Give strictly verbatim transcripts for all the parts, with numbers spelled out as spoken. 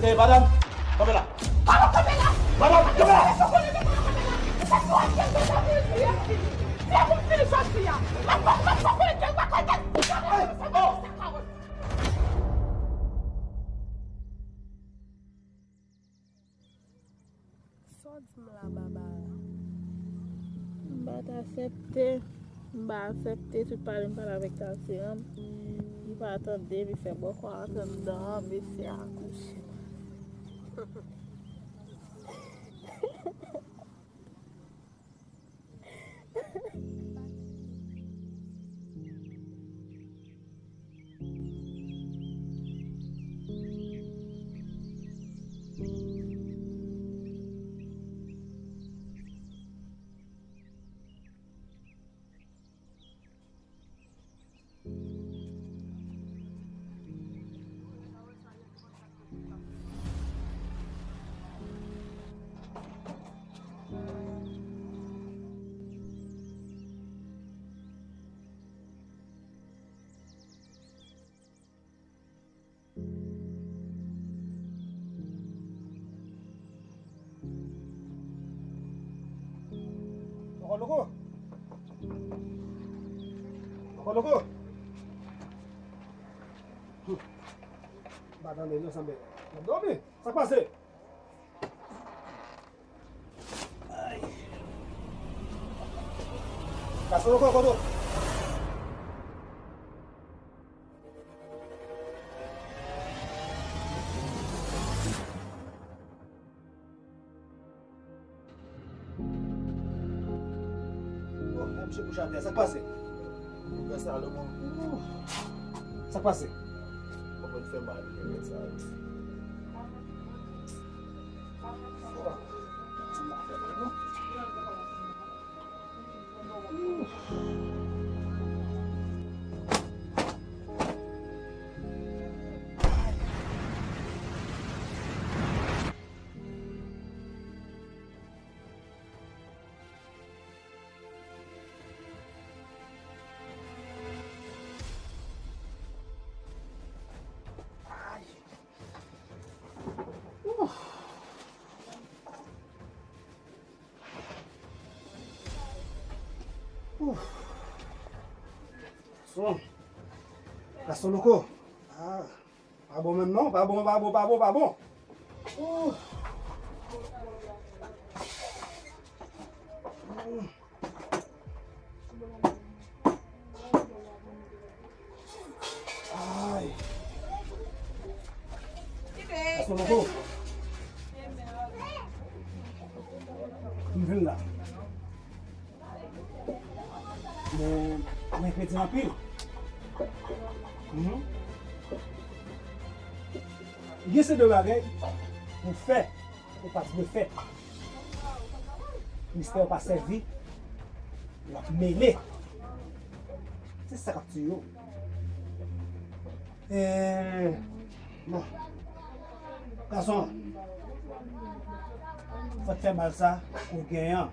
Eh, madanm, kanpe la. Madanm, kanpe la. Sa w di m la, Babara? M pa t aksepte. M pa aksepte tout pale m pale avèk Tatiram. Li pa tande, li fè bòkò a anndan, mesye a kouche. Kòkòloko! Kòkòloko! Hum. M pa tande non, sanble n ap dòmi. Sa k pase? Ay. Gason, kòkòloko! Oh, la misye kouche atè. Sa k pase? Ou fè Salomon. Sa k pase? Kòman l fè mal, li fè sa. Oh, ti m ap fè mal, non? Ay. Ouf. Ouf. Gason. Gason Loko. Ah. Pa bon menm non, pa bon, pa bon, pa bon, pa bon. Ouf. Ay. Gason Loko. M vin la. Mwen, mwen kredi anpil. Mhm. Gen se de bagay pou fè, ou pa dwe fè. Mistè yo pa sèvi, y ap mele. Se sa k ap tiye yo. Eh, bon. Gason, fò w fè mal sa ou genyen an.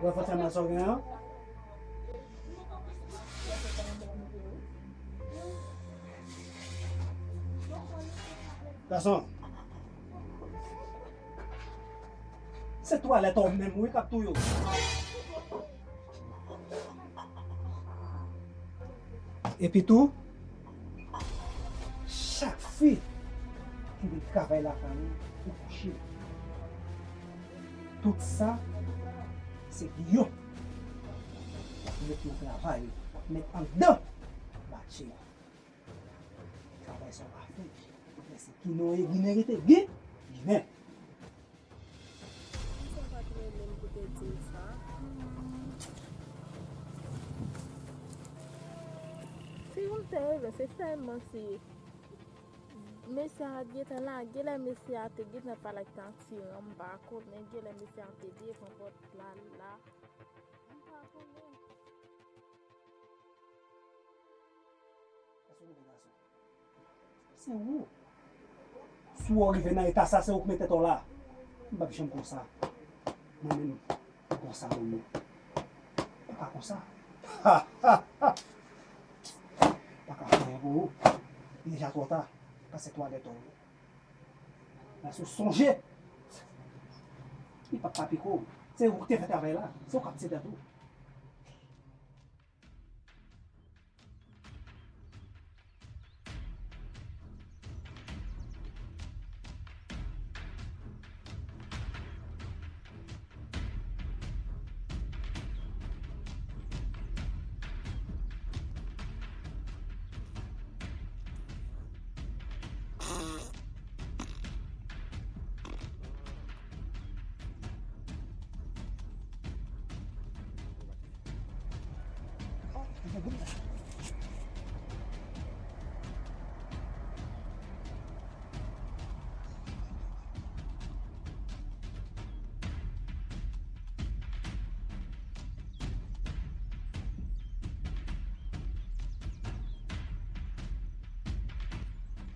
Wè, fò w fè mal sa ou genyen an. Gason, se twalèt ou menm wi k ap touye w. Epi tou, chak fi ki vin travay lakay ou, ou kouche. Tout sa, se Giyon. W ap met nan travay ou, w ap met anndan matche a. Travay sa w pa fè. Men se Ginen w ye, Ginen rete Gi, Ginen. Misye pa t renmen m pou te di m sa. Si m te renmen, se sèlman si mesye a t gentan la, genlè mesye a te gentan pale ak Tatiram, m pa konnen, genlè mesye a te devan pòt la, la. M pa konnen. Gason, gason. Se ou. Si w rive nan eta sa, se ou k met tèt ou la. M p ap janm konsa. Mwen menm, m konsa mwen menm. M pa konsa. Ha, ha, ha. Pa ka fè anyen pou ou. Li deja twò ta. Pase twalèt ou. Lè si w sonje, li p ap ka pike w. Se ou ki te fè travay la. Se ou k ap tire tèt ou.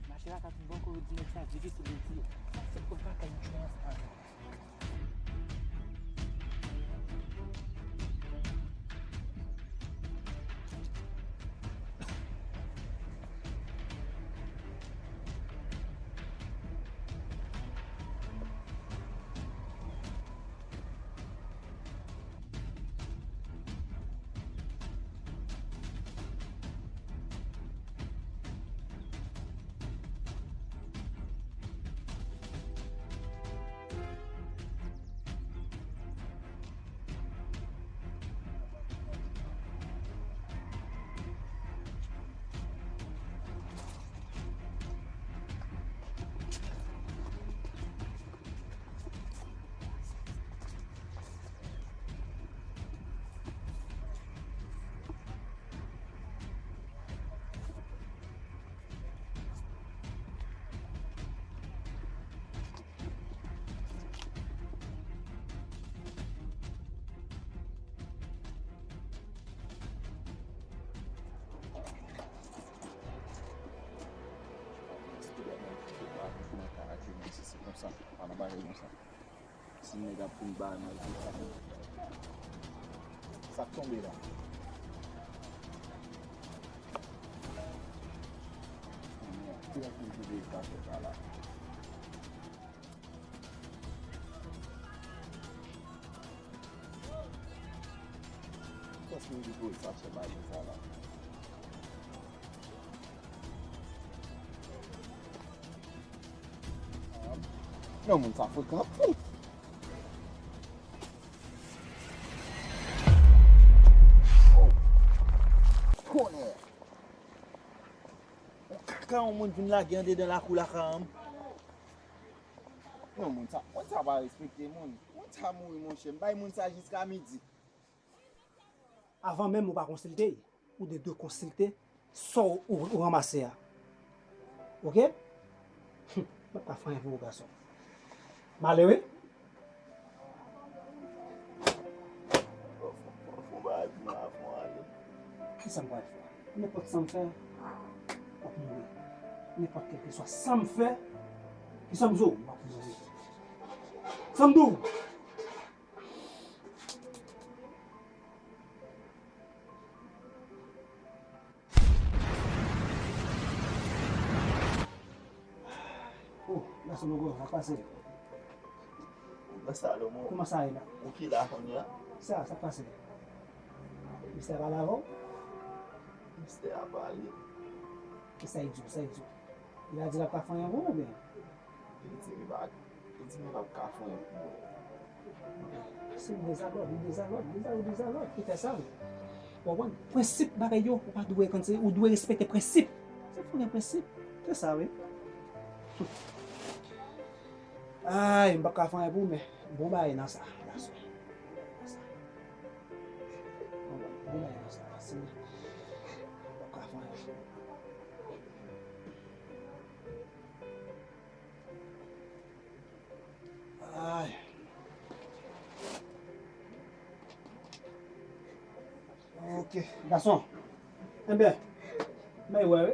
Mache la ka tout bò, kou di nèg sa difisil li di. Sa se pou kaka yon chans. Mwen ka aje mwen si se konsa, pa nan bagay konsa. Si nèg ap vin ba mwen, sa k tonbe la? Ki lè pou m jere sa fè sa la? Kiyès moun ki voye sachè bagay sa la? Non, moun sa frekan anpil. Oh. Konnen. Yon kaka yon moun vin lage andedan lakou lakay an. Non, moun sa, moun sa pa respekte moun. Moun sa mouri, monchè. M bay moun sa jiska midi. Avan menm ou pa konsilte, ou te dwe konsilte sa w, ou, ou ranmase a. Oke? Hum, m ap ka fè anyen pou ou, gason. Malere. Fon bagay pou mwen, fon ale. Kisa m pral fè? Nenpòt sa m fè, m ap mouri. Nenpòt kèlkeswa sa m fè, kisa m di w? M ap mouri. Sa m di w? Oh, gason Logo, sa k pase? Ou nan Salomon. Kòman sa ye la? Ou ki la kounye a? Sa, sa k pase? Mistè pale avè w? Mistè a pale. Kisa l di w? Sa l di w? Li pa di l ap ka fè anyen pou ou, oubyen? Li di li pa, li di li p ap ka fè anyen pou mwen. Se yon dezalòd, yon dezalòd, dezalòd, dezalòd ki fè sa, wi. Ou konprann? Prensip bagay yo, ou pa dwe konn se, ou dwe respekte prensip. Se fò gen prensip. Se sa, wi. Ay, m p ap ka fè anyen pou ou, men bon bagay nan sa, gason. Bon bagay nan sa, si m p ap ka fè anyen pou ou. Ay. Ok, gason. Enben, men wè, wi.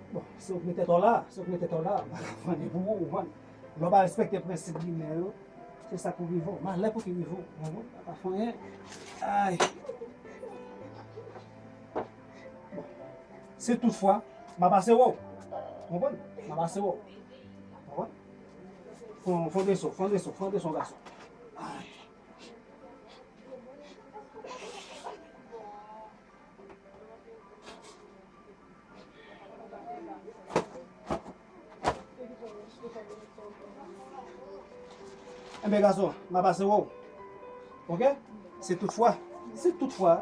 Bon, se ou k mete tò la, se ou k mete tò la, m pa ka fè anyen pou ou, ou konprann. Lè w pa respekte prensip limen yo, Se sa k pou rive w. Malè pou ki rive w. Ou konprann? Ou pa ka fè anyen. Ay. Bon. Si toutfwa, m a pase wè w. Ou konprann? M a pase wè w. Ou konprann? Fon, fon desann, fon desann, fon desann, gason. Ay. Enben, gason, m a pase wè w. Oke? Si toutfwa, si toutfwa,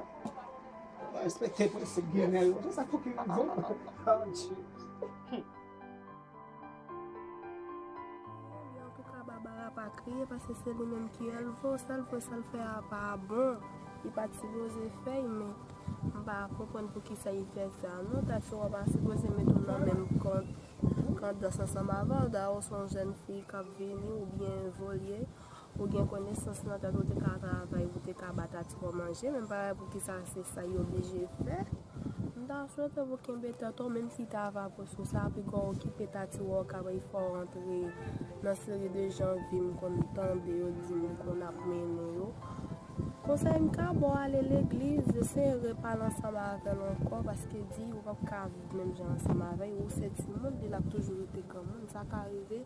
respekte prensip ginen yo. Se sa k pou ki rive w. Adye. Antouka, Barbara pa kriye paske se li menm ki elve w. Sa l vle, sa l fè a pa bon. Li pa t sipoze fè l, men m pa konprann poukisa li fè sa, non. Tati Wò pa sipoze mete w nan menm kan, kan dans ansanm avè l. Dayè, w se yon jèn fi k ap vini oubyen evolye. Ou gen konesans nan tèt ou, te ka travay, ou te ka ba Tati Wò manje, men m pa wè poukisa se sa y oblije fè. M ta swete pou kenbe tèt ou, menm si ta va pran sou sa, piga w okipe Tati Wò ka bay fè w rantre nan seri de jan vi m konn tande yo di m konn ap mennen yo. Konsèy m ka ba w, ale legliz, eseye repale ansanm avè l ankò, paske di ou p ap ka viv menm jan ansanm avè l, ou se timoun, li l ap toujou rete granmoun, sa ka rive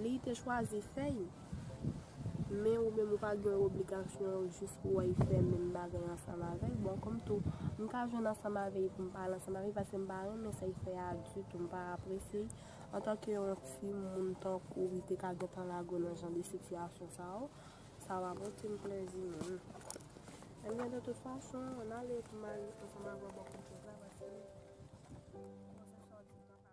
li te chwazi fè l. Men ou menm ou pa gen obligasyon jis pou w al fè menm bagay ansanm avè l. Bon, kòm tou, m ka jwenn ansanm avè l pou m pale ansanm avè l, paske m pa renmen sa l fè a ditou, m pa apresye l. Antanke yon timoun tankou w, li te ka gentan lage w nan jan de sitiyasyon sa yo, sa va pote m plezi menm. Ebyen, de tout fason, ann ale pou m al ansanm avè w bò kote la, paske kòman sa sòti, m pa ka.